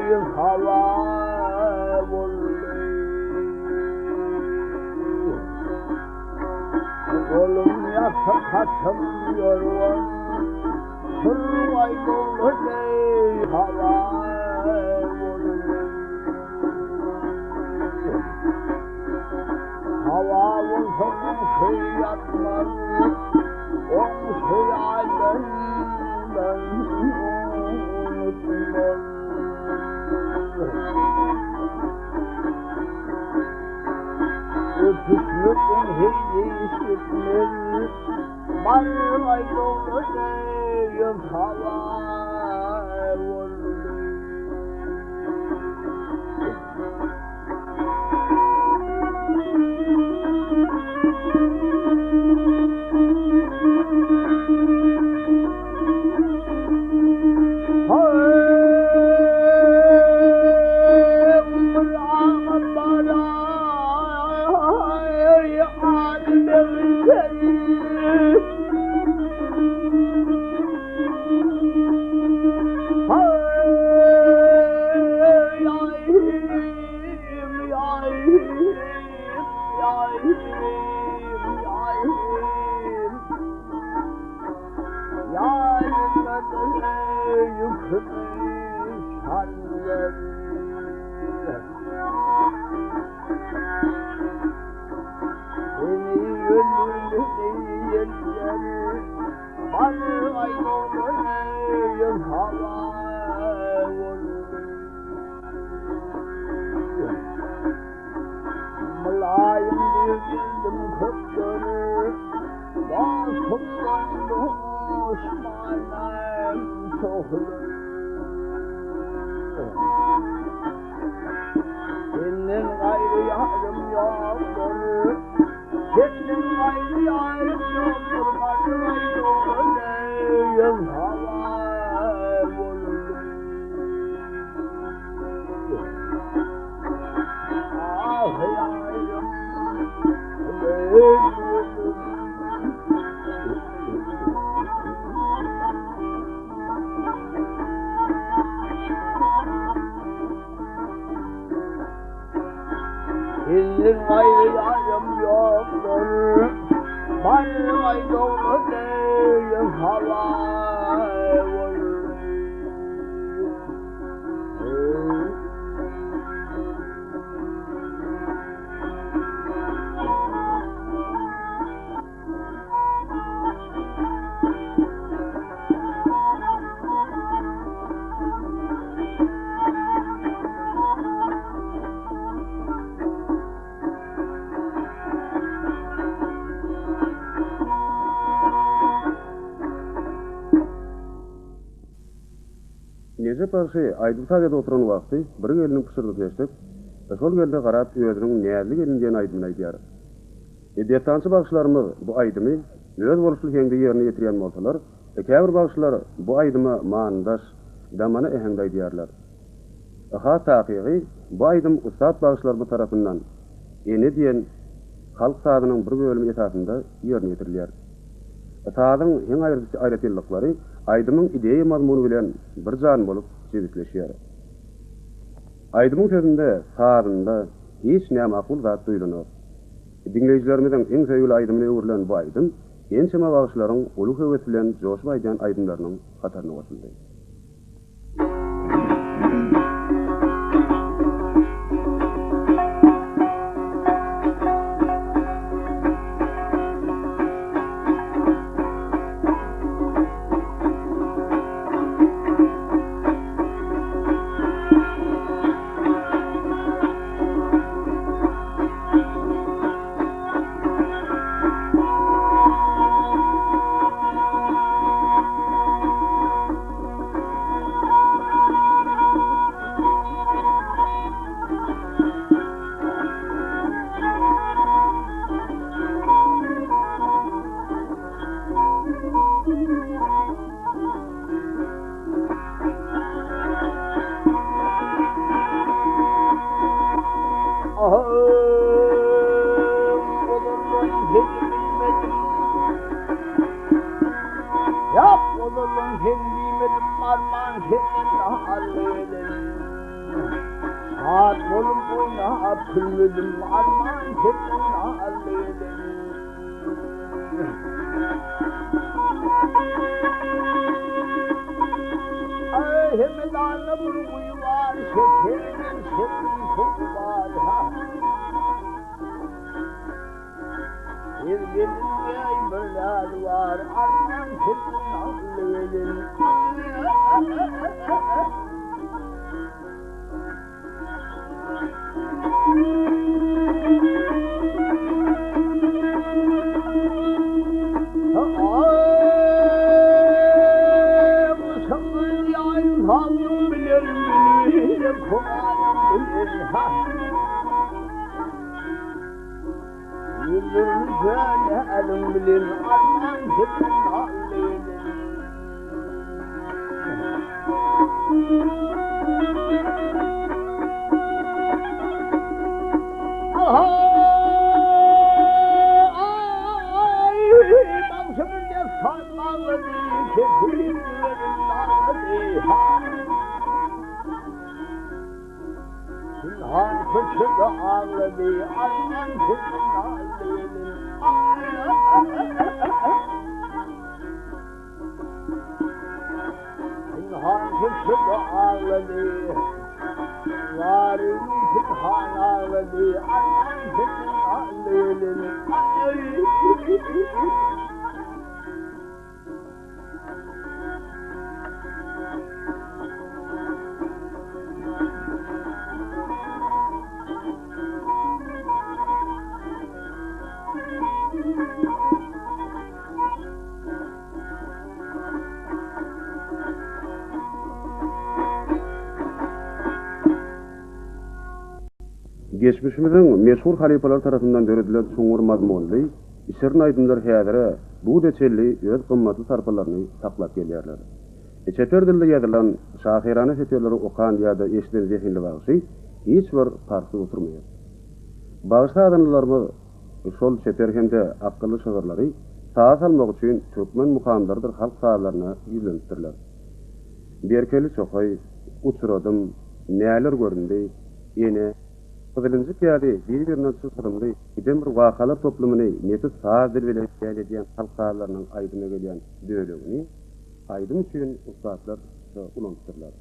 Hawa boldy. Golum ýatyp hatym ýorgan, Turbaý boldy, hawa boldy. Hawa bolsa goňşy ýatmaz, Goňşy aýdandan unutmaz. Öpüşmekden hiç gitmez, Barmaý dogry hawa boldy. Mylaýym bir geldim köpler, Dostumdan duşmanym çohlar. Senden gaýry ýarym ýokdur, Senden gaýry ýarym ýokdur, Garrybaý dogry hawa boldy. Senden gaýry ýarym ýokdur, Barmaý dogry hawa boldy. Nejep bagşy aýdym-saz edip oturan wagty bir gelniň pyşyrdysyny eşidip, şol gelne garap özüniň Näzli gelin diýen aýdymyny aýdýar. Dessançy bagşylarymyz bu aýdymy özboluşly heňde ýerine ýetirýän bolsalar, käbir bagşylar bu aýdyma manydaş, damana äheňde aýdýarlar. Has takygy, bu aýdym ussat bagşylarymyz tarapyndan Ene diýen halk sazynyň bir bölümi esasynda ýerine ýetirilýär. Sazyň heň aýratynlyklary aýdymyň ideýa mazmuny bilen bir jan bolup jebisleşýär. Aýdymyň sözünde, sazynda hiç nämakul zat duýlanok. Diňleýjilerimiziň iň söýgüli aýdymyna öwrülen bu aýdym ençeme bagşylaryň uly höwes bilen joşup aýdýan aýdymlarynyň hataryna goşuldy. Ýap ozalam sen diýmedim arman senden arly gelerin. Şat bolup oýnap gülmedim, arman senden nazly gelin. Aý, Hemedanda bir guýy bar, şekerden şirin suwy bar, ha. Bir gelin ýaý bir näzi bar, arman senden nazly gelin. Geçmişimiziň meşhur halypalary tarapyndan döredilen çuňňur mazmunly, şirin aýdymlar häzire, bu güne çenli öz gymmatly sarpalaryny saklap gelýärler. Çeper dilde ýazylan şahyrana setirleri okan ýa-da eşiden zehinli bagşy hiç bir parhsyz oturmaýar. Bagşy sazandalarymyz şol çeper hem-de akylly şygyrlary saza salmak üçin türkmen mukamlarydyr halk sazlaryna ýüzlenipdirler. Berkeli çokaý, Uçradym, Näler göründi, Ene, Gyzylinjik ýaly bir-birinden çylşyrymly giden bir wakalar toplumyny nepis saz dili bilen beýan edýän halk sazlarynyň aýdyma gelýän bölegini aýdym üçin ussatlarça ulanypdyrlar.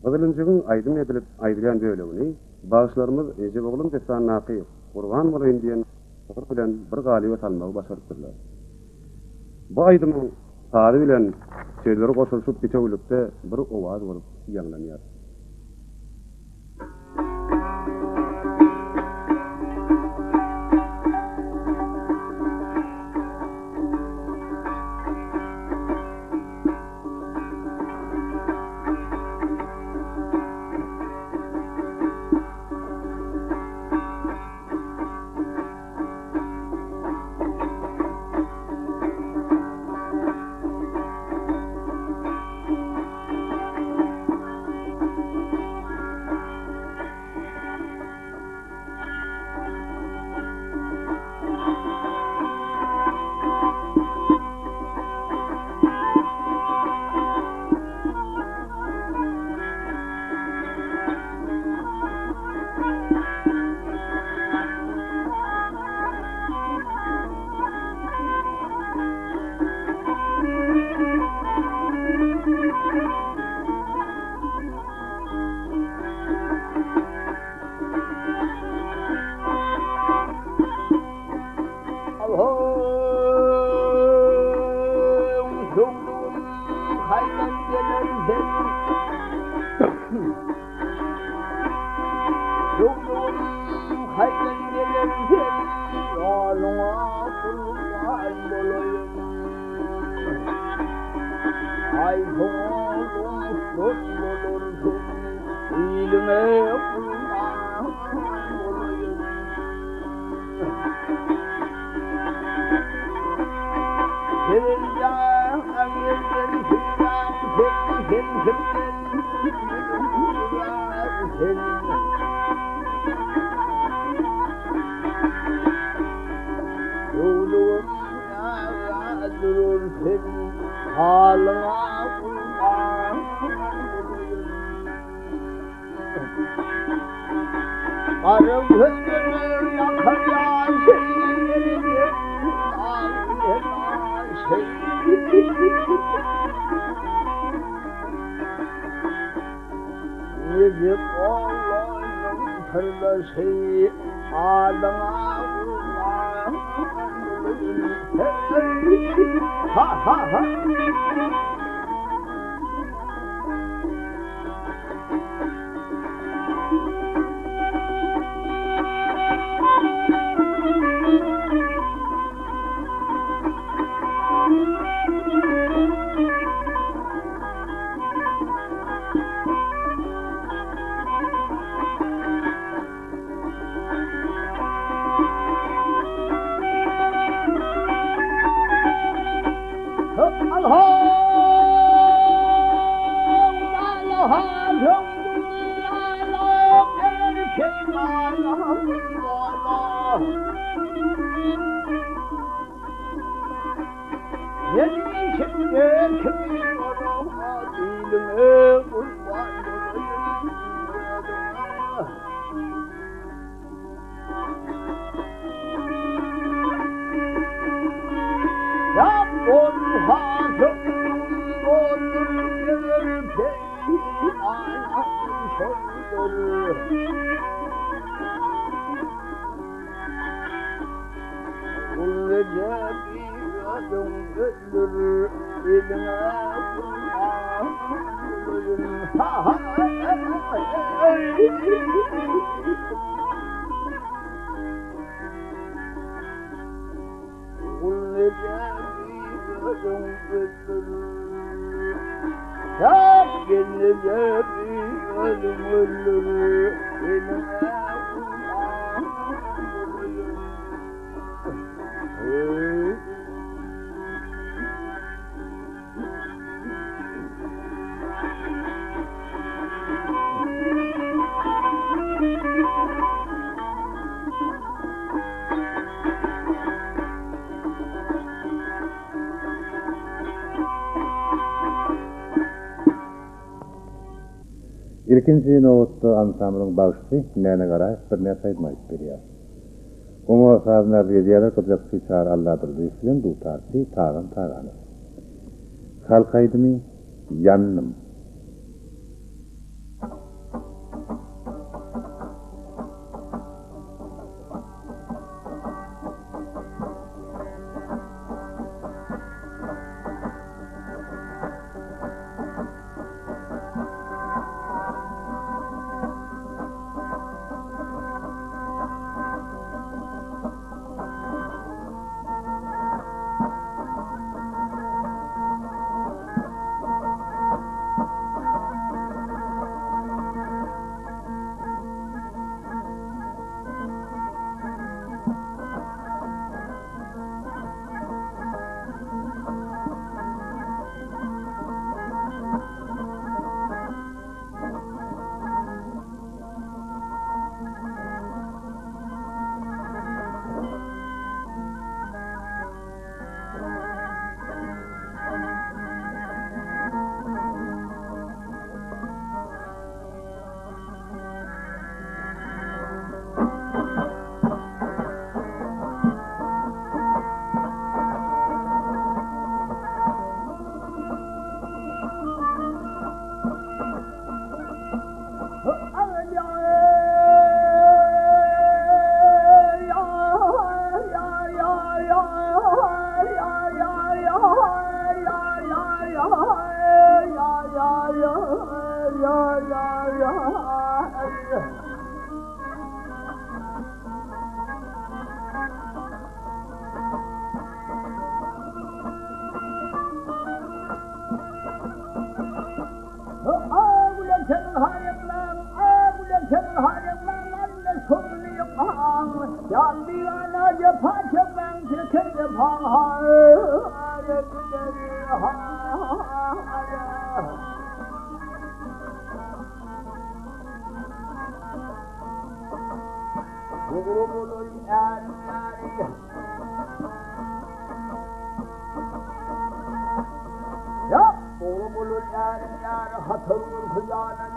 Gyzylinjigiň aýdym edilip aýdylýan bölegini bagşylarymyz Rejep oglan dessanyndaky Gurban bolaýyn diýen şygyr bilen bir galyba salmagy başarypdyrlar. Bu aýdymyň sazy bilen sözleri goşulyşyp bitewülikde bir owaz bolup ýaňlanýar. Gara gözleri ýakar ýaşy Nejep oglanyň syrdaşy Adyňa gurban bolaýyn Ha ha ha. Ilkinji nobatda ansamblyň bagşysy Mäne Garaýew birnäçe aýdym aýdyp berýär. Oňa saz narly edýärler gyjakçy Çary Alladurdyýew bilen dutarçy Tagan Taganow. Halk aýdymy Ýandym. Ärim ýary hatar görkezana